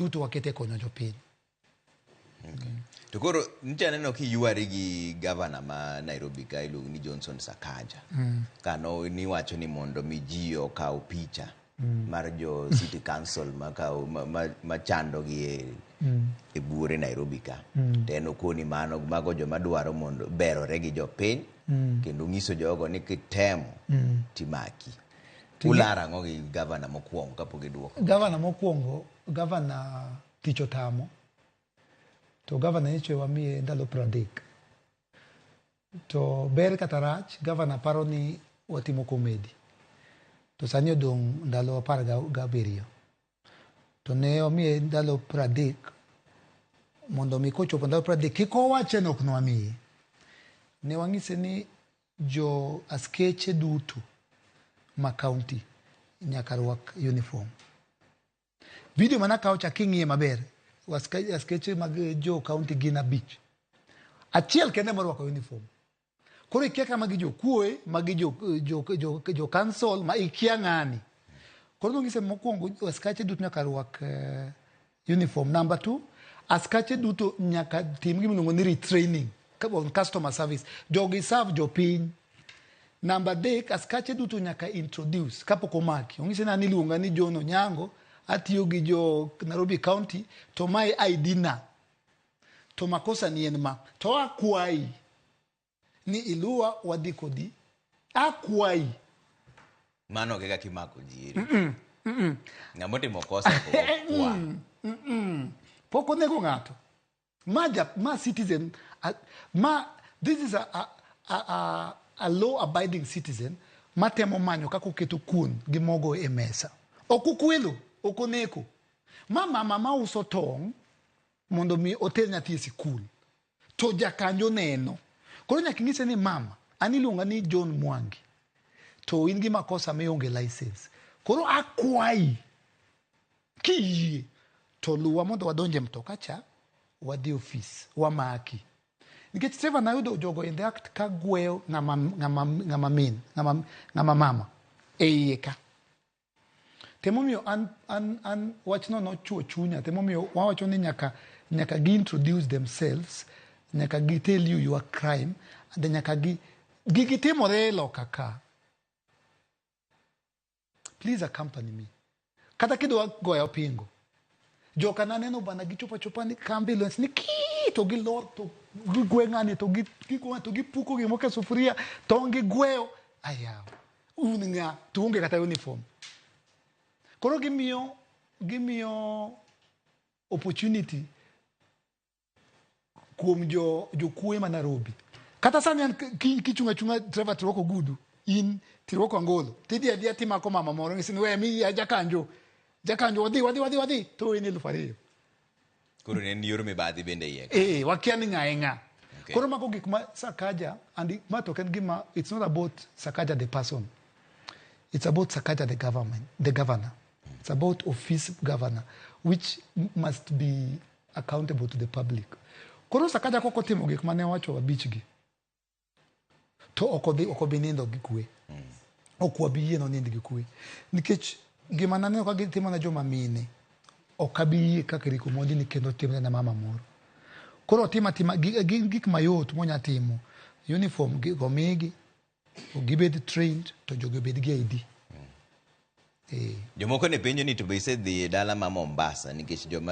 Duto wakete konyo jopiny. Okay. To koro nyicha aneno kiywari gi gavana ma Nairobi ka iluongo ni Johnson Sakaja. Kano niwacho ni mondo mi ji okaw picha mar jo city council ma kaw ma, ma, ma chando gi e, e buore Nairobi ka. To en okoni mano mago joma dwaro mondo berore gi jopiny kendo nyiso jogo ni kitemo timaki. Ular ang'o gi gavana mokwongo kapok idwoko? Gavana mokwongo, gavana tich otamo. To gavana nyicho wamiye ndalo 30. To ber kata rach, gavana paro ni watimo comedy. To sani odong' ndalo 17. To ne omiye ndalo 30 mondo mi kochopo ndalo 30 kik owache ni ok nwamiye. Ne wang'ise ni jo askeche duto ma county nyaka rwak uniform. Video manakawo cha king'iye maber, askeche mag jo county gin 5. Achiel kende morwako uniform. Koro ikia ka magi jokuoe, magi jo council, ma ikia ng'ani. Koro nong'ise mokwongo askache duto nyaka rwak uniform. Number 2, askache duto nyaka tim gima iluongo ni retraining on customer service. Jogi serve jopiny. Number 3, askache duto nyaka introduce kapok omaki. Ong'ise ni an iluonga ni John Onyango, atiyo gi jo Nairobi County, to mae ID na. To makosa ni en ma. To akwayi ni iluwa wadhi kodi. Akwayi. Mano kaka kimako ji eri. Ng'ama otimo kosa to okwa. Pok onego ng'ato. Ma, ja, ma citizen, ma, this is a law abiding citizen matemo manyo kaka oketo kuon gi mogo e mesa. Ok okwelo, ok oneko. Ma mama mauso tong' mondo mi oter nyathi e sikul. To jakanjo neno. Koro nyaka inyise ni mama, an iluonga ni John Mwangi. To in gi makosa mionge license. Koro akwayi kiyie to luwa mondo wadonje e mtoka cha wadhi ofis wamaki. Nikech Trevor nayudo jogo in the act ka gweyo ng'ama min, ng'ama mama e iye ka. Temomiyo an wachno nochuo chunya, temomiyo wawacho ni nyaka gi introduce themselves, nyaka gi tell you your crime, and then nyaka gi gigi timore e loka ka. Please accompany me. Kata kidwa goya opingo. Joka naneno bana gichopo achopa ni ka ambulance ni kii to gilor to gigwe ng'ani to gigwe to gipuko gimoko e sufuria to gigweyo. Ayaw. Un ng'a to onge kata uniform. Koro gimiyo opportunity kuom jokuoe ma Nairobi. Kata sani an kichung' achung'a Trevor tirwako gudu, in tirwako angolo, tidhi adhiya timako mama moro ng'isi ni we mi jakanjo. Jakanjo wadhi wadhi wadhi wadhi to weni 2,000. Koro ne en yor mibadhi bende iye ka. Wakia ni ng'a e ng'a. Okay. Koro mago gik ma Sakaja, and ma to ok en gima, it's not about Sakaja the person. It's about Sakaja the government, the governor. It's about office governor, which must be accountable to the public. Koro Sakaja kok otimo gik mane owacho abich gi, to ok odhi, ok obi nindo gi kwe. Ok wabi yie nonind gi kwe. Nikech gima naneno ka gitimo ne joma mine, ok abi yie kaka Eric Omondi ni kendo timne ne mama moro. Koro otim atima, gin gik mayot monya timo. Uniform gi omigi, gibed trained, to jogi obed gi ID. Jomoko ne penjo ni to be isedhi e dala ma Mombasa nikech joma